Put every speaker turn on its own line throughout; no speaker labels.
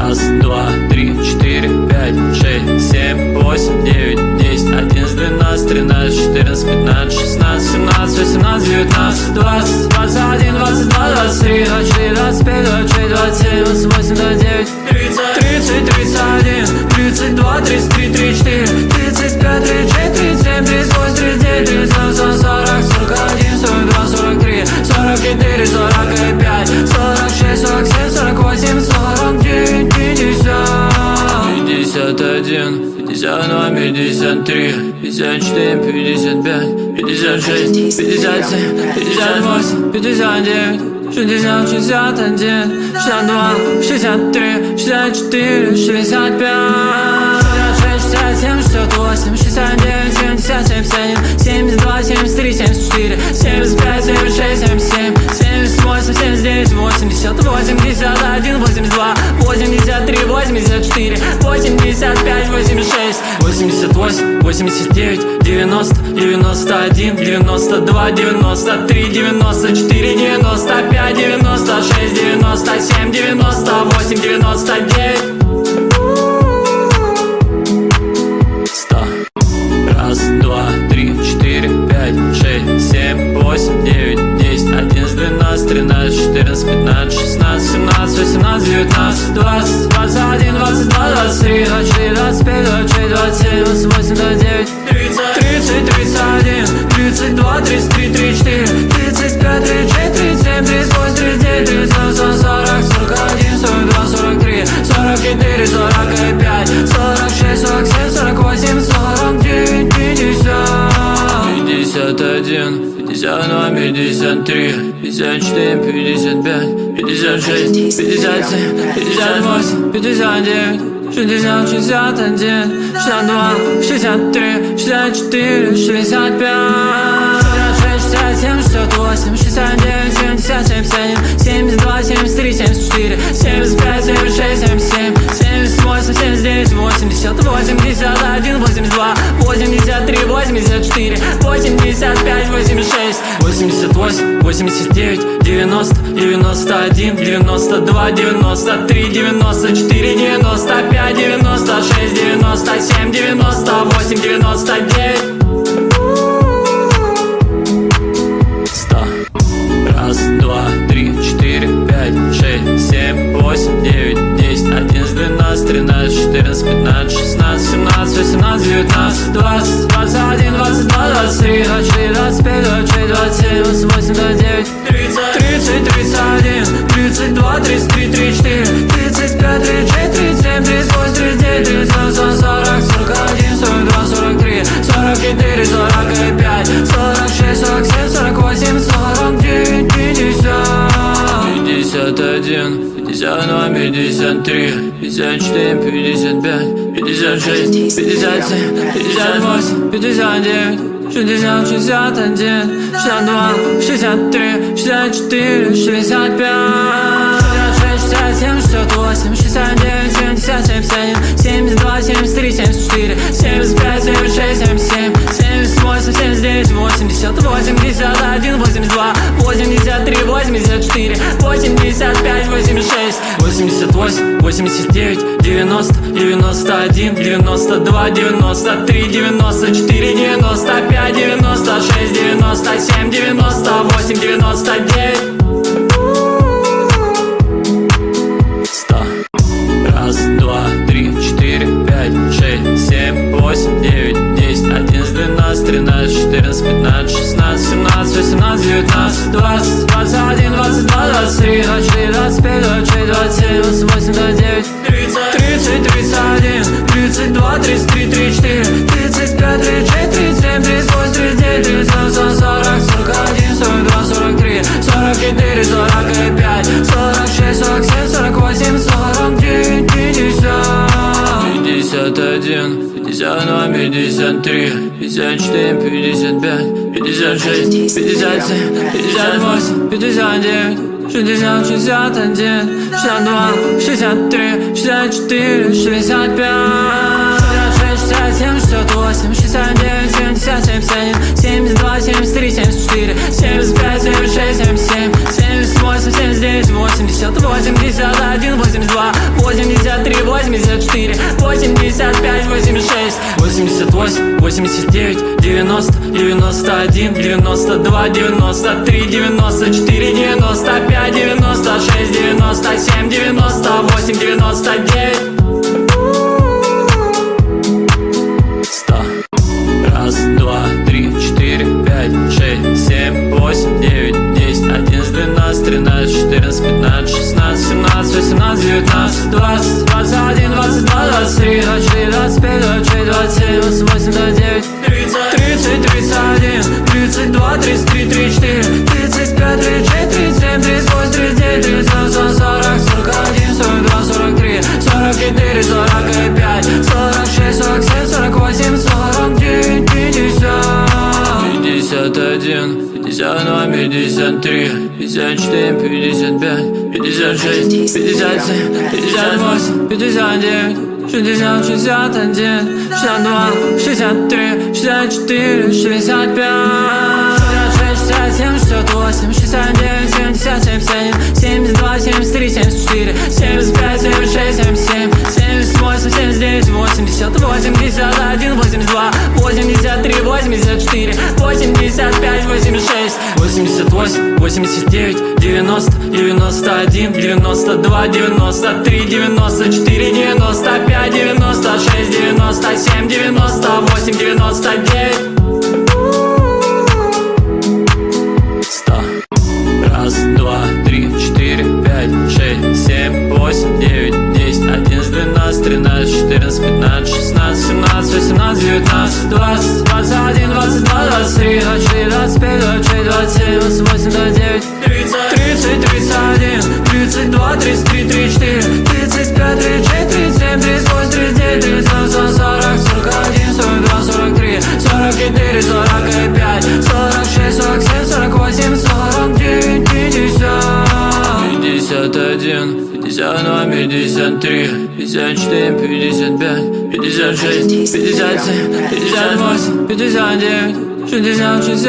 Раз, два, три, четыре, пять, шесть, семь, восемь, девять, 10, 11, 12, 13, 14, 15, 16, 17, 18, 19, 20, 21, 22, 23, 24, 25, 26, 27, 28, 29, 30, 30, 31, 32, 33, 34, 35, 36, 37, 38, 39, 39, 40, 41, 42, 43, 44, 45, 46, 47, 48, 49, 50, 51, 52, 53, 54, 55, 56, 57, 58, 59, 60, 61, 62, 63, 64, 65, 66, 67, 68, 69, 70, 71, 72, 73, 74, 75, 76, 77, 78, 79, 80, 81, 82, 83, 84, 85, 86, 88, 89, 90, 91, 92, 93, 94, 95, 96, 97, 98, 99, 100. Раз, два, три, четыре, пять, шесть, семь, восемь, девять, 10, 11, 12, 13, 14, 15, 16, 17, 18, 19, 20, 21, 22, 23, 24, 25, 26, 27, 28, 29, 30, 30, 31, 32, 33, 34, 35, 36, 37, 38, 39, 39, 40, 41, 42, 43, 44, 45, 46, 47, 48, 49, 50, 51, 52, 53, 54, 55, 56, 57, 58, 59, 60, 61, 62, 63, 64, 65, 66, 67, 68, 69, 70, 71, 72, 73, 74, 75, 76, 77, 78, 79, 80, 81, 82, 83, 84, 85, 86, 88, 89, 90, 91, 92, 93, 94, 95, 96, 97, 98, 99, 100. Раз, два, три, четыре, пять, шесть, семь, восемь, девять, 10, 11, 12, 13, 14, 15, 16, 17, 18, 19, 20, 21, 22, 23, 24, 25, 26, 27, 28, 29, 30, 30, 31, 32, 33, 34, 35, 36, 37, 38, 39, 39, 40, 41, 42, 43, 44, 45, 46, 47, 48, 49, 50, 51, 52, 53, 54, 55, 56, 57, 58, 59, 60, 61, 62, 63, 64, 65, 66, 67, 68, 69, 70, 71, 72, 73, 74, 75, 76, 77, 78, 79, 80, 81, 82, 83, 84, 85, 86, 88, 89, 90, 91, 92, 93, 94, 95, 96, 97, 98, 99, 100. Раз, два, три, четыре, пять, шесть, семь, восемь, девять, 10, 11, 12, 13, 14, 15, 16, 17, 18, 19, 20, 21, 22, 23, 24, 25, 26, 27, 28, 29, 30, 30, 31, 32, 33, 34, 35, 36, 37, 38, 39, 39, 40, 41, 42, 43, 44, 45, 46, 47, 48, 49, 50, 51, 52, 53, 54, 55, 56, 57, 58, 59, 60, 61, 62, 63, 64, 65, 66, 67, 68, 69, 70, 71, 72, 73, 74, 75, 76, 77, 78, 79, 80, 81, 82, 83, 84, 85, 86, 88, 89, 90, 91, 92, 93, 94, 95, 96, 97, 98, 99. 100. Раз, два, три, четыре, пять, шесть, семь, восемь, девять, 10, 11, 12, 13, 14, 15, 16, 17, 18, 19, 20, 21, 22, 23, 24, 25, 26, 27, 28, 29, 30, 30, 31, 32, 33, 34, 35, 36, 37, 38, 39, 30, 40, 41, 42, 43, 44, 45, 46, 47, 48, 49, 50, 51, 52, 53, 54, 55, 56, 57, 58, 59, 60, 61, 62, 63, 64, 65, 66, 67, 68, 69, 70, 71, 72, 73, 74, 75, 76, 77, 78, 79, 80, 81, 82, 83, 84, 85, 86, 88, 89, 90, 91, 92, 93, 94, 95, 96, 97, 98, 99. 100. Раз, два, три, четыре, пять, шесть, семь, восемь, девять, 10, 11, 12, 13, 14, 15, 16, 17, 18, 19, 20, 21, 22, 23, 24, 25, 26, 27, 28, 29, 30, 30, 31, 32, 33, 34, 35, 36, 37, 38, 39, 30, 40, 41, 42, 43, 44, 45, 46, 47, 48, 49, 50, 51, 52, 53, 54, 55, 56, 57, 58, 59, 60,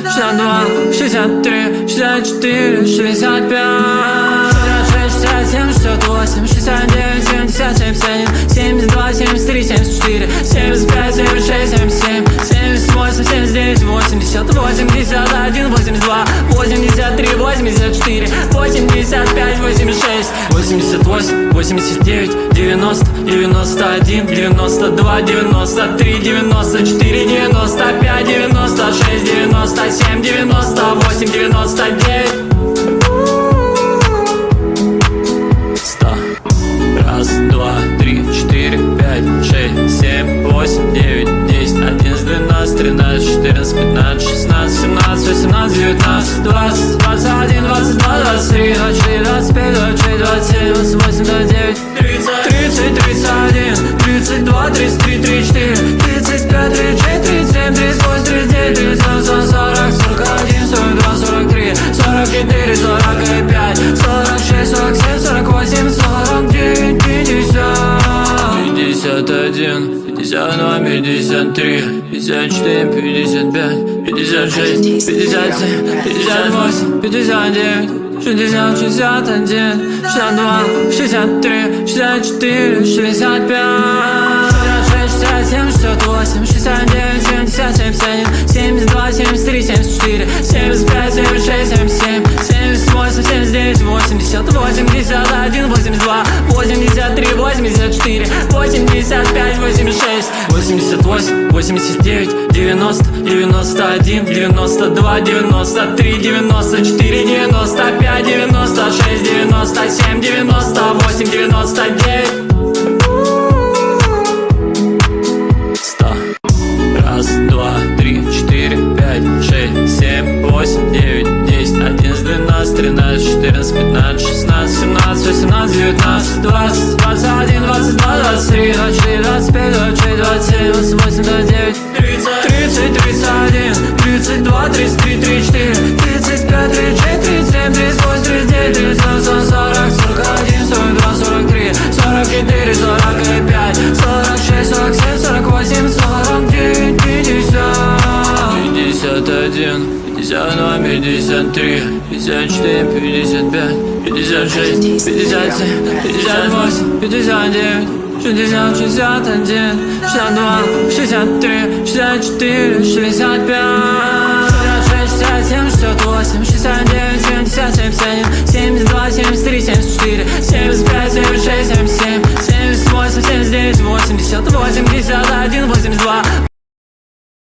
61, 62, 63, 64, 65, 66, 67, 68, 69, 70, 71, 72, 73, 74, 75, 76, 77, 78, 79, 80, 81, 82, 83, 84, 85, 86, 88, 89, 90, 91, 92, 93, 94, 95, 96, 97, 98, 99. 100. Раз, два, три, четыре, пять, шесть, семь, восемь, девять, 10, 11, 12, 13, 14, 15, 16, 17, 18, 19, 20, 21, 22, 23, 24, 25, 26, 27, 28, 29, 30, 30, 31, 32, 33, 34, 35, 36, 37, 38, 39, 30, 40, 41, 42, 43, 44, 45, 46, 47, 48, 49, 50, 51, 52, 53, 54, 55, 56, 57, 58, 59, 60, 61, 62, 63, 64, 65, 66, 67, 68, 69, 70, 71, 72, 73, 74, 75, 76, 77, 78, 79, 80, 81, 82, 83, 84, 85, 86, 88, 89, 90, 91, 92, 93, 94, 95, 96, 97, 98, 99. 100. Раз, два, три, четыре, пять, шесть, семь, восемь, девять, 10, 11, 12, 13, 14, 15, 16, 17, 18, 19, 20, 21, 22, 23, 24, 25, 26, 27, 28, 29, 30, 30, 31, 32, 33, 34, 35, 36, 37, 38, 39, 30, 40, 41, 42, 43, 44, 45, 46, 47, 48, 49, 50, 51, 52, 53, 54, 55, 56, 57, 58, 59, 60, 61, 62, 63, 64, 65, 66, 67, 68, 69, 70, 71, 72, 73, 74, 75, 76, 77, 78, 79, 80, 81, 82.